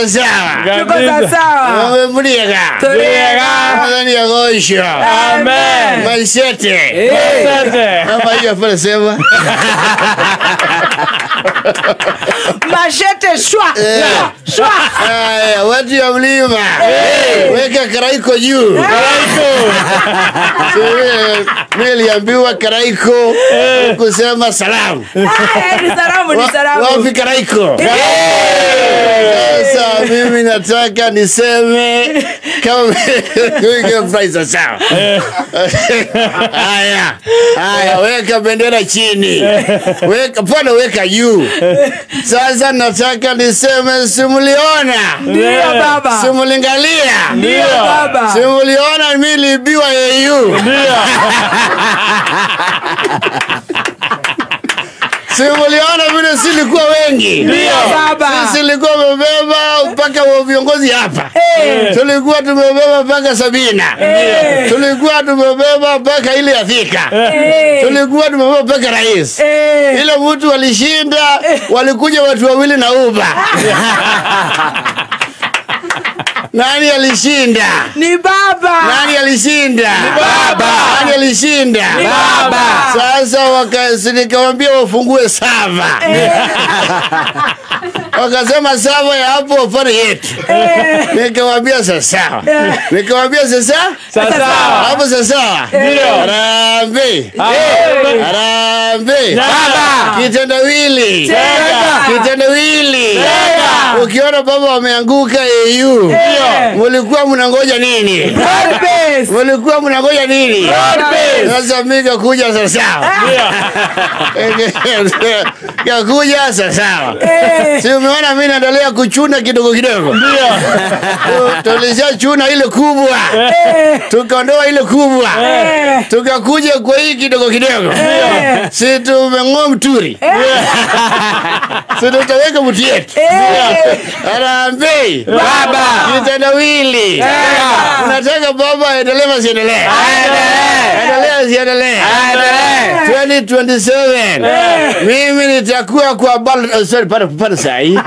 sawa. Tuko sawa. Mliega. Tuliega. Ndani ya gosho. Amen. Mashete. Mashete. Kama hiyo pale sema. Mashete shwa. Shwa. Haya, watu ya mlima. Weka karaiko juu. Karaiko. Mimi niliambiwa karaiko kusema salamu. Ni salamu, ni salamu. Wapi karaiko? Sasa mimi nataka niseme kama weka sawa. Haya. Haya, weka bendera chini. Weka pona, weka juu. Sasa nataka niseme simuliona. Ndio baba. Simulingalia. Ndio baba. Simuliona mimi nilibiwa AU. Ndio. Simuliona vile silikuwa wengi. Ndio baba. Sisi tulikuwa tumebeba mpaka viongozi hapa. Tulikuwa tumebeba mpaka Sabina. Tulikuwa tumebeba mpaka ile Afrika. Tulikuwa tumebeba mpaka rais. Ile mtu walishinda, walikuja watu wawili na Uber. Nani alishinda? Ni baba. Nani alishinda? Ni baba. Nani alishinda? Ni baba. Sasa nikamwambia wafungue sava. Wakasema sava ya hapo pale yetu. Nikamwambia sasa. Nikamwambia sasa? Sasa. Hapo sasa. Ndio. Harambee. Harambee. Baba. Kitendawili. Tega. Kitendawili. Tega. Ukiona baba wameanguka AU. Mlikuwa mnangoja nini? Mlikuwa mnangoja nini? Sasa mimi kakuja sasa. Kakuja sasa. Si umeona mimi naendelea kuchuna kidogo kidogo. Ndio. Tulishachuna ile kubwa. Tukaondoa ile kubwa. Tukakuja kwa hii kidogo kidogo. Si tumeng'oa mturi. Si tutaweka mti yetu. Harambee. Baba. Kitendawili. Unataka baba aendelee asiendelee? Aendelee asiendelee? Aendelee. 2027. Mimi nitakuwa kwa sorry, pale sahi.